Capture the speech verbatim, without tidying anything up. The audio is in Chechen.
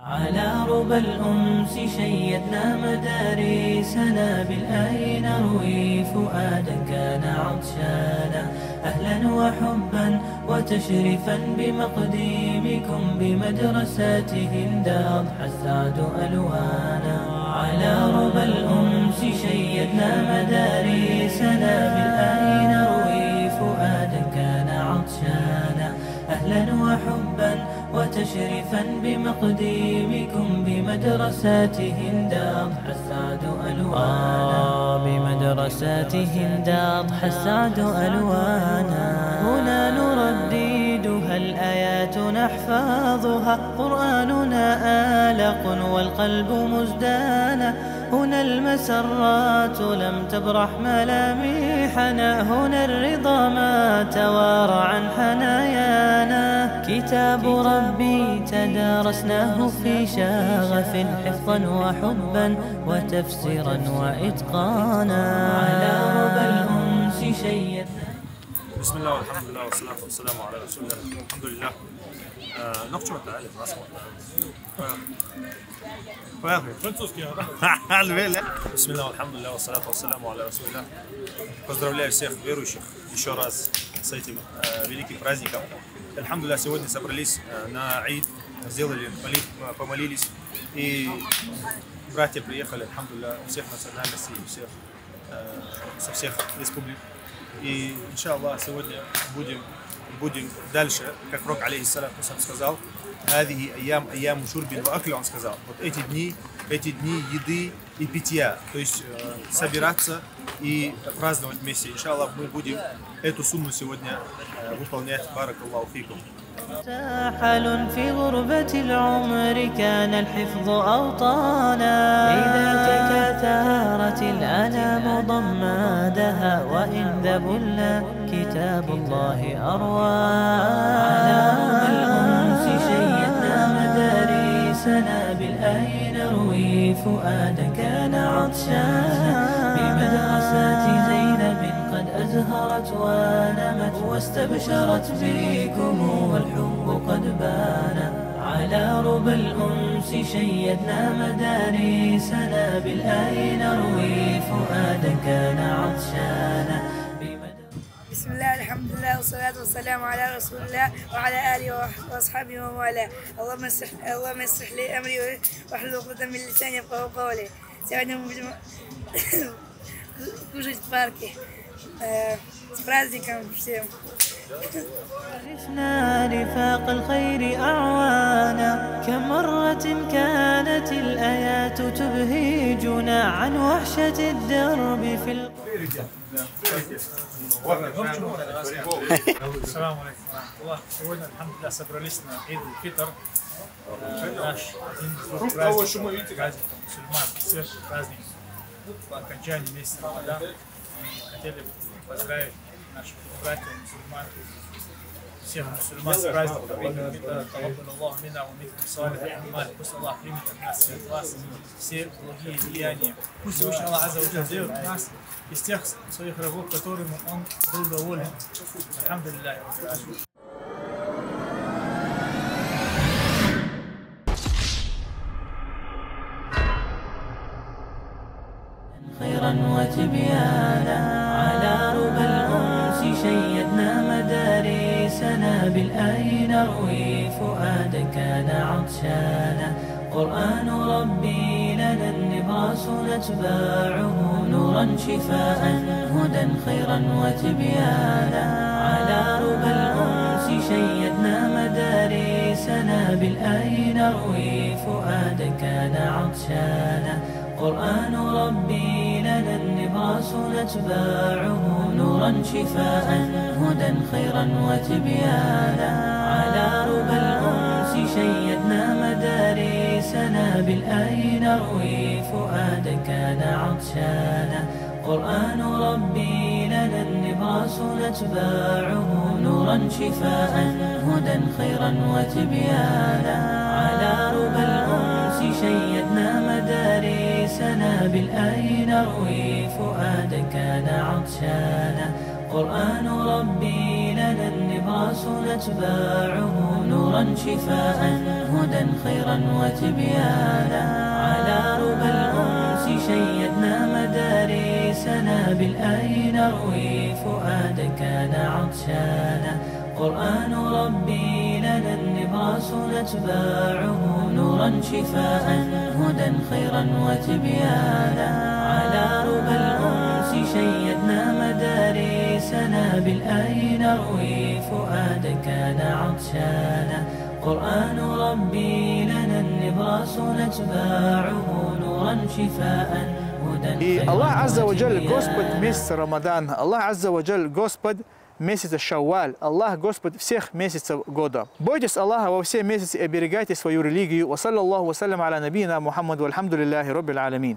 على ربى الأنس شيدنا مدارسنا، بالآي نروي فؤادا كان عطشانا. أهلا وحبا وتشريفا بمقدمكم، بمدرسة هند أضحى السعد ألوانا. على ربى الأنس شيدنا مدارسنا، بالآي نروي فؤادا كان عطشانا. أهلا وحبا وتشريفا بمقدمكم، بمدرسة هند أضحى السعد ألوانا. آه، بمدرسة هند أضحى السعد ألوانا. هنا نرددها الآيات نحفظها، قرآننا آلق والقلب مزدانا. هنا المسرات لم تبرح ملامحنا، هنا الرضا ما توارى عن حنايانا. كتاب ربي تدارسناه في شغف، حفظا وحبا وتفسيرا وإتقانا. على ربى الأنس شيدنا. بسم الله والحمد لله والصلاة والسلام على رسول الله. الحمد لله. آه، نقطة تعالى، خلاص. Поехали. Французский, да? Алвеля. بسم الله والحمد لله والصلاة والسلام على رسول الله. Поздравляю всех верующих еще раз с этим э, великим праздником. Альхамдулилля, сегодня собрались э, на Ид, сделали, моли- э, помолились, и братья приехали, альхамдулилля, всех национальностей, всех, э, со всех республик. И, иншаллах, сегодня будем, будем дальше, как Пророк, алейхиссалату вассалям, сказал: «هذه أيام أيام شرب وأكل», он сказал. Вот эти дни, эти дни еды и питья, то есть э, собираться и праздновать вместе. Иншаллах, мы будем эту сунну сегодня э, выполнять. Баракаллаху фикум. ساحل في غربة العمر كان الحفظ أوطانا. إذا تكاثرت الآلام ضمادها، وإن ذبل كتاب الله أروانا. على ربى الأنس شيدنا مدارسنا، بالآي نروي فؤادا كان عطشانا. بمدرسة زينب قد أزهرت ونمت، واستبشرت بكم والحب قد بان. على ربى الأنس شيدنا مدارسنا، بالآي نروي فؤادا كان عطشانا. بسم الله، الحمد لله، والصلاة والسلام على رسول الله وعلى آله وأصحابه ومن والاه. اللهم يصلح، اللهم يصلح لي أمري واحلل عقدة من لساني يفقهوا قولي. Сегодня мы будем кушать в парке. Э, с праздником всем. عرفنا رفاق الخير أعوانا، كم مرة كانت الآيات تبهجنا عن وحشة الدرب في القلب. السلام عليكم ورحمة الله. Сегодня, альхамдулилля, собрались на Ид аль-Фитр. Э, наш один из праздников, праздников мусульман, светлый праздник. По окончании месяца Рамадан мы хотели бы поздравить наших братьев мусульман, всех мусульман с праздником Ид аль-Фитр. تقبل الله منا ومنكم صالح الأعمال. Пусть Аллах примет от нас и от вас все благие деяния. Пусть Всевышний Аллах Азза ва Джалля сделает нас из тех своих рабов, которыми Он был доволен. الحمد لله رب العالمين. خيرا وتبيانا. على ربى الأنس شيدنا مدارسنا، بالآي نروي فؤادا كان عطشانا. قرآن ربي لنا النبراس نتبعه، نورا شفاء هدى خيرا وتبيانا. على ربى الأنس شيدنا مدارسنا، بالآي نروي فؤادا كان عطشانا. قرآن ربي لنا النبراس نتبعه، نورا شفاء هدى خيرا وتبيانا. على ربى الأنس شيدنا مدارسنا، بالآي نروي فؤادا كان عطشانا. قرآن ربي لنا النبراس نتبعه، نورا شفاء هدى خيرا وتبيانا. على ربى الأنس شيدنا مدارسنا، بالآي نروي فؤادا كان عطشانا. قرآن ربي لنا النبراس نتبعه، نورا شفاء هدى خيرا وتبيانا. على ربى الأنس شيدنا مدارسنا، بالآي نروي فؤادا كان عطشانا. قرآن ربي لنا النبراس نتبعه، نورا شفاء هدى خيرا وتبيانا. على ربى الأنس شيدنا مدارسنا، بالآي نروي فؤادا كان عطشانا. قرآن ربي لنا النبراس نتبعه، نورا شفاء هدى И خيرا Аллах Азза ва Джаль, وتبيانا. Господь месяца Рамадан, Аллах Азза ва Джаль, Господь месяца Шавваль, Аллах Господь всех месяцев года. Бойтесь Аллаха во все месяцы и оберегайте свою религию. وصلى الله وسلم على نبينا محمد والحمد لله رب العالمين.